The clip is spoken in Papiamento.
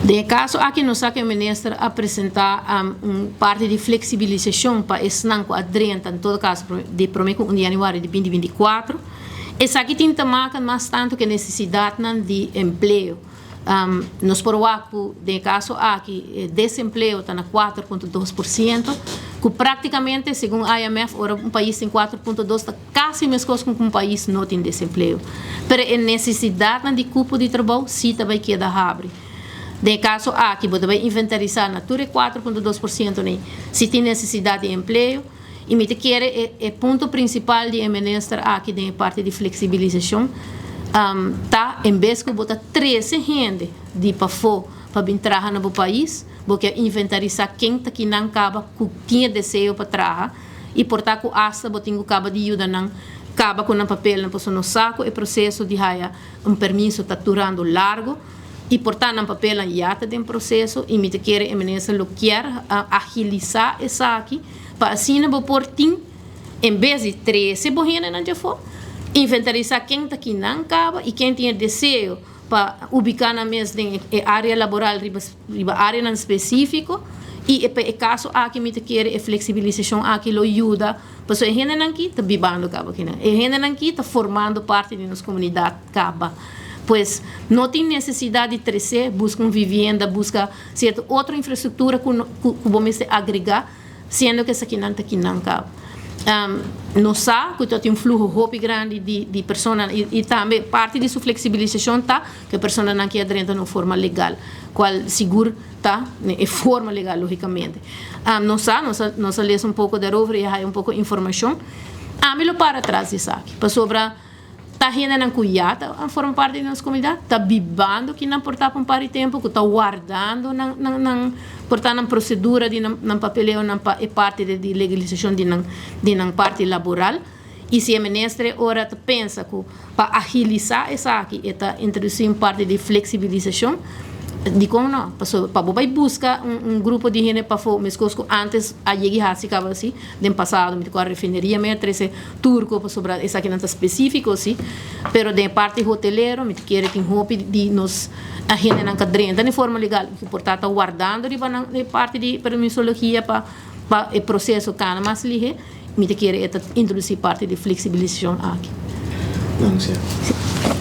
Den e kaso aki nos sa ku e minister a presentá un parti di fleksibilisashon pa esnan ku a drenta en todo kaso di promé ku un di yanüari di binti 24. Esaki tin ta maka mas tantu ku e nesesidatnan di empleo. Nos por wak ku den e kaso aki e desempleo ta na 4.2%, ku práktikamente segun IMF ora un pais tin 4.2 ta kasi meskos ku un pais no tin desempleo. Pero e nesesidatnan di kupo di trabou si ta bai keda habri. Den e kaso aki bo ta bai inventarisá na tur e 4.2% nei si tin nesesidat di empleo i mi ta kere e e punto prinsipal di e minister aki den e parti di fleksibilisashon ta en bes ku bo ta trese hende di pafó pa bin traha na bo pais bo ke inventarisá ken ta kinan kaba ku tin e deseo pa traha i por ta ku asta bo tin ku kaba di yuda nan kaba ku nan papelnan pasobra nos sa ku e proseso di haya un permiso ta durando largo i por ta nan papelnan ya ta den proseso i mi ta kere e minister lo kier agilisa esaki pa asina bo por tin en bes di trese bo hendenan djafó inventarisa ken ta kinan kaba i ken tin e deseo pa ubika nan mes den e area laboral riba riba areanan spesifiko i pa e kaso aki mi ta kere e fleksibilisashon aki lo yuda pasobra e hendenan aki ta bibando kaba kinan e hendenan aki ta formando parti di nos komunidat kaba pues no tin nesesidat di trese buska un vivienda buska sierto otro infrastruktura ku ku bo mester agrega siendo ku esakinan ta kinan kaba. Nos sa ku ta tin un fluho hopi grandi di di personanan i i tambe parti di su fleksibilisashon ta ku e personanan ke a drenta na un forma legal kual sigur ta e forma legal logikamente. Nos sa, nos a nos a lesa un poko daarover i a haya un poko informashon. Ami lo para tras di esaki pasobra ta hendenan ku ya ta forma parti di nos komunidat ta bibando kinan por ta pa un par di tempu ku ta wardando nan nan nan por ta nan prosedura di nan nan papeleonan pa e parti di legalisashon di nan di nan parti laboral i si e minister e ora ta pensa ku pa agilisa esaki e ta introdusí un parti di fleksibilisashon dikon no pasobra pa bo bai buska un un grupo di hende pafó meskos ku antes a yegi hasi kaba asi den pasado mi ta kòrda refineria mi a trese Turco pasobra esakinan ta specifico si, pero den e parti hotelero mi ta kere tin hopi di nos agentenan ka drenta den forma legal y ku por ta ta wardando riba nan e parti di permisologia pa pa e proceso kana mas lihe, mi ta kere e ta introduci parti di flexibilisacion aki. Dank señor.